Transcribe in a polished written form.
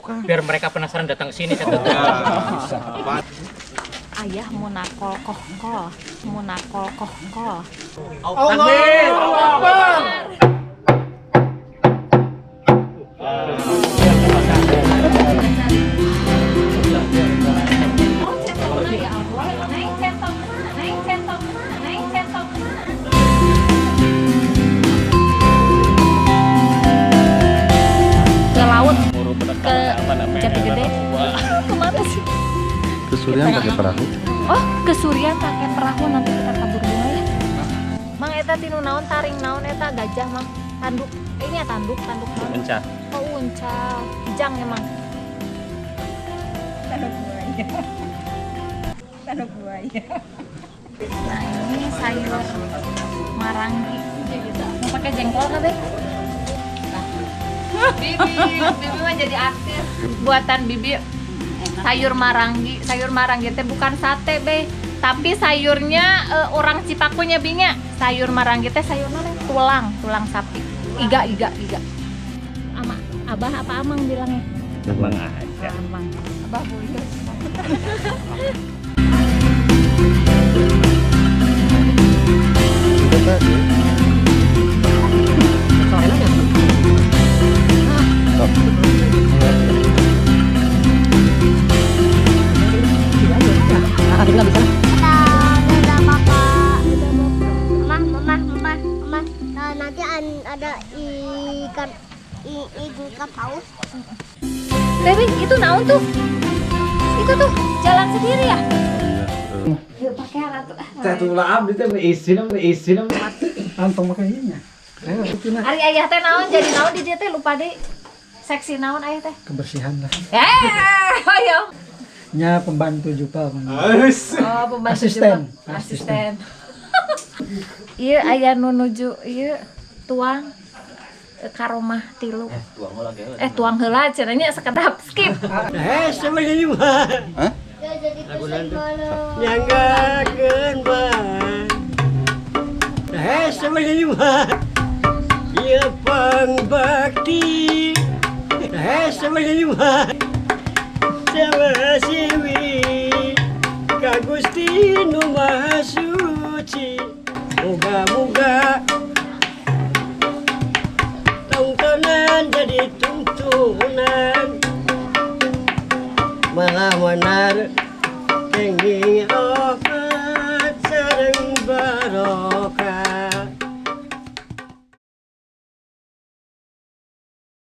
Biar mereka penasaran datang ke sini satu. Ayah mau nakol koh-kol, mau nakol koh-kol. Takbir. Oh, centongna ya Allah. Neng centongna, neng centongna, neng centongna. Ke laut, ke Jati Gede. Kemana sih? Ke Surian pakai perahu. Oh, ke Surian pakai perahu, nanti kita tabur bunga ya. Mang, eta tinu naon, taring naon eta gajah, Mang? Tanduk. Ini ya tanduk, tanduk naon? Unca. Oh, unca. Kijang emang. Tanduk buaya. Tanduk buaya. Nah, ini sayur maranggi. Mau pakai jengkol nggak, Be? Bibi, Bibi mah jadi artis. Buatan Bibi sayur maranggi. Sayur maranggi teh bukan sate, Be. Tapi sayurnya orang Cipakunya binya. Sayur maranggi teh sayur mana? Tulang, tulang sapi. Iga, iga, iga. Ama, abah apa amang bilangnya? Emang aja. Amang. Abah buyut. Udah tadi. Stop. Dadah, Papa. Mama, mama, mama, mama. Nah, nanti ada ikan ikan paus. Baby, itu naon tuh? Itu tuh jalan sendiri ya? Yuk pakai alat tuh. Satu abdi teh isi isi. Antong makanya. Ari ayah teh naon jadi naon di dieu teh, lupa deh. Seksi naon ayah teh? Kebersihan lah. Eh, ayo. Nya pembantu juga. Oh, pembantu Asisten. juga. Asisten. Iya, aya nu nuju ieu tuang karomah tilu. Eh, tuang heula cenah nya, sekedap skip. Eh, sama jadi mah. Ya, jadi pesan malam. Nyanggakeun bae. Eh, sama jadi mah. Ieu pangbakti. Eh, sama jadi mah. Sama siwi. Ka Gusti nu Maha Suci. Moga-moga tontonan jadi tuntunan, malah menar.